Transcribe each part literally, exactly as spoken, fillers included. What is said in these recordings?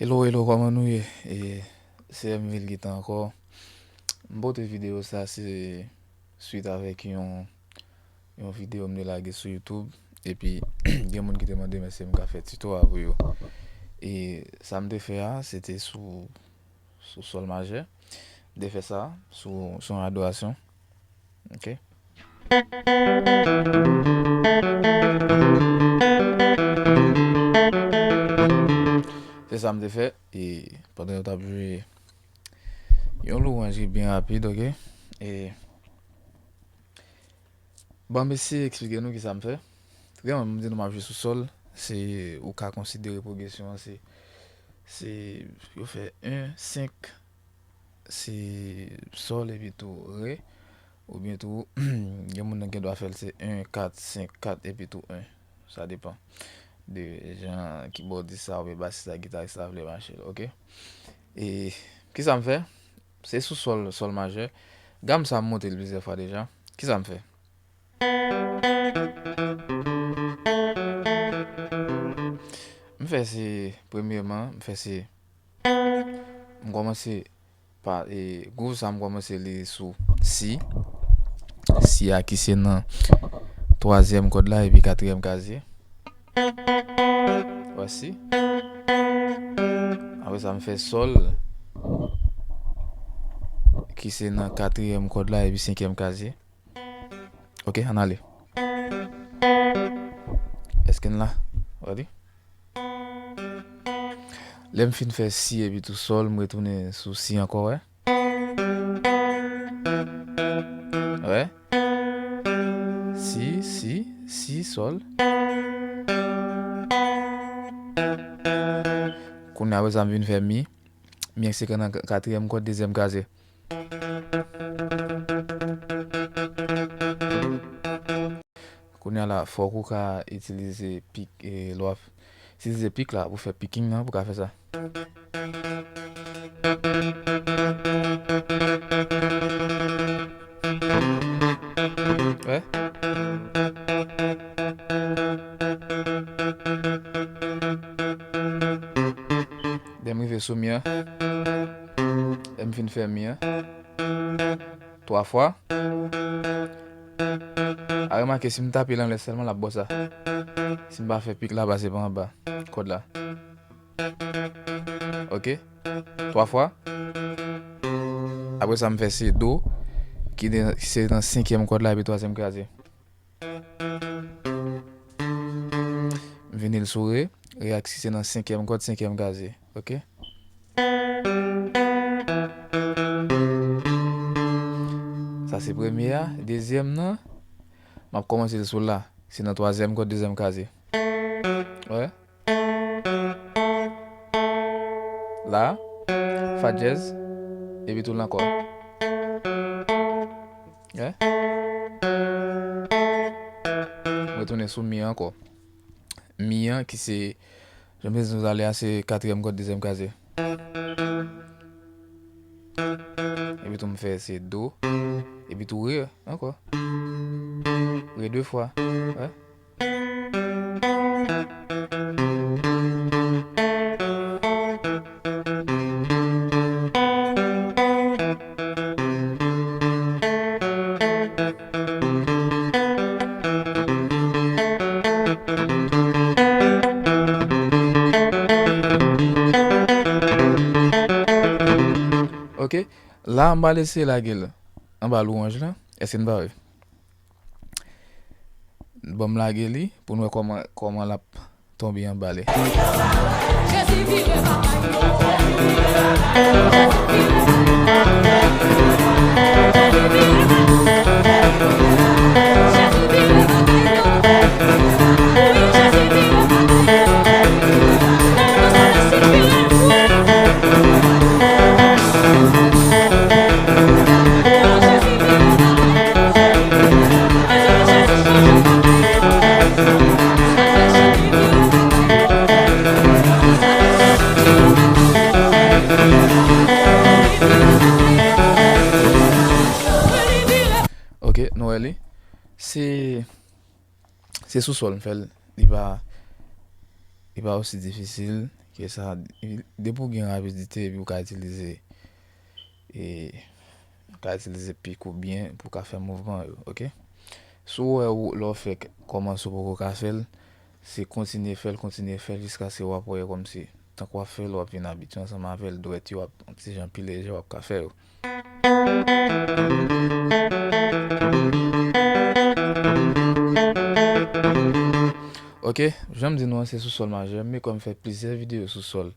Hello, hello, kòman nou ye? E, se M Vil Gita ankò. M pote videyo sa, se swit avèk yon, yon videyo m te lage sou YouTube. Epi, gen moun ki te mande m èske m ka fè tito a pou yo. E sa m te fè a, se te sou, sou sòl majè. M te fè sa sou, sou yon adorasyon. Ok. Se sa m te fè. E pandan yo t ap jwe yon lwanj ki byen rapid, ok. E ban m eseye eksplike nou kisa m fè. Premyèman, m di nou m ap jwe sou sòl. Se, ou ka konsidere pwogresyon an, se, se, yo fè en, senk, se sòl epi tou re, oubyen tou, gen moun nan gen dwa fè l se en, kat, senk, kat epi tou en. Sa depann de jan kibòdis la oubyen basis la, gitaris la vle mache l, ok? E kisa m fè? Se sou sòl, sòl majè. Gam sa m monte l plizyè fwa deja. Kisa m fè? M fè se, premyèman, m fè se, m kòmanse pa, e, gwouv sa m kòmanse li sou si. Si a ki se nan twazyèm kòd la epi katriyèm kazye. Vwasi. Apre sa, m fè sòl ki se nan katriyèm kòd la epi senkyèm kazye. Ok, ann ale. Èske n la? Gade. Lè m fin fè si epi tou sòl, m retounen sou si ankò, wè. Wè. Si, si, si, sòl. Kounye a, apre sa, m vin fè mi. Mi a ki se nan katriyèm kòd, dezyèm kazye. Kounye a la, fòk ou ka itilize pik, e, lè w ap itilize pik la pou fè picking nan, pou ka fè sa. Wè. Lè m rive sou mi an, lè m fin fè mi an, twa fwa. A remake, si m tape l anlè sèlman, l ap bò sa. Si m pa fè pik la pase pa anba kòd la. Ok. Twa fwa. Apre sa, m fè se do, ki de, se nan senkyèm kòd la epi twazyèm kazye. M vini l sou re, re a ki se nan senkyèm kòd, senkyèm kazye. Ok. Sa se premye a. Dezyèm nan, m ap kòmanse l sou la. Se nan twazyèm kòd, dezyèm kazye. Wè. La, fa dyèz, epi tou la ankò. Wè. M retounen sou mi an ankò. Mi an ki se, jan m te di nou talè a, se katriyèm kòd, dezyèm kazye. Epi tou m fè se do. Epi tou re ankò. Re de fwa. Wè. Ok, la m pral eseye lage l anba lwanj lan. Èske n pare? Ban m lage li pou n wè kòman, kòman l ap tonbe anba li. Ok, nou wè li. Se, se sou sòl m fè l. Li pa, li pa osi difisil Ke sa, depi w gen rapidite, epi w ka itilize, e, w ka itilize pik ou byen pou w ka fè mouvman yo, oke? Si w wè w, lè w fèk kòmanse w poko ka fè l, se kontinye fè l, kontinye fè l jiskaske w ap wè kòmsi, tank w ap fè l, w ap vin abitye ansanm avè l, dwèt yo ap yon ti jan pi lejè, w ap ka fè yo. Oke, jan m di nou an, se sou sòl majè, men kòm m fè plizyè videyo sou sòl,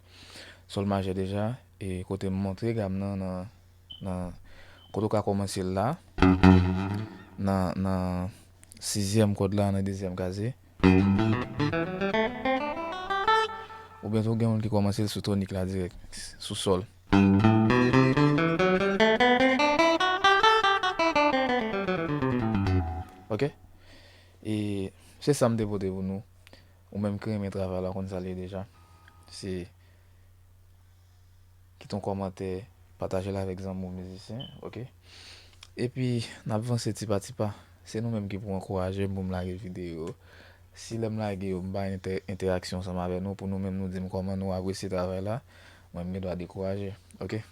sòl majè deja, e kote m montre gam nan, nan, nan, kote w ka kòmanse l la, nan, nan sizyèm kòd la, nan dezyèm kaze. Oubyen tou gen moun ki kòmanse l sou tonik la dirèk, sou sòl. Oke? E se sa m te pote pou nou. Ou menm ki renmen travay la, konn sa l ye deja. Se kite yon kòmantè, pataje l avèk zanmi w mizisyen, oke? Epi, n ap vanse ti pa ti pa. Se nou menm ki pou ankouraje m pou m lage videyo. Si lè m lage yo, m pa entè-, entèaksyon ansanm avè nou, pou nou menm nou di m kòman nou apresye travay la, mwen m gen dwa dekouraje, oke?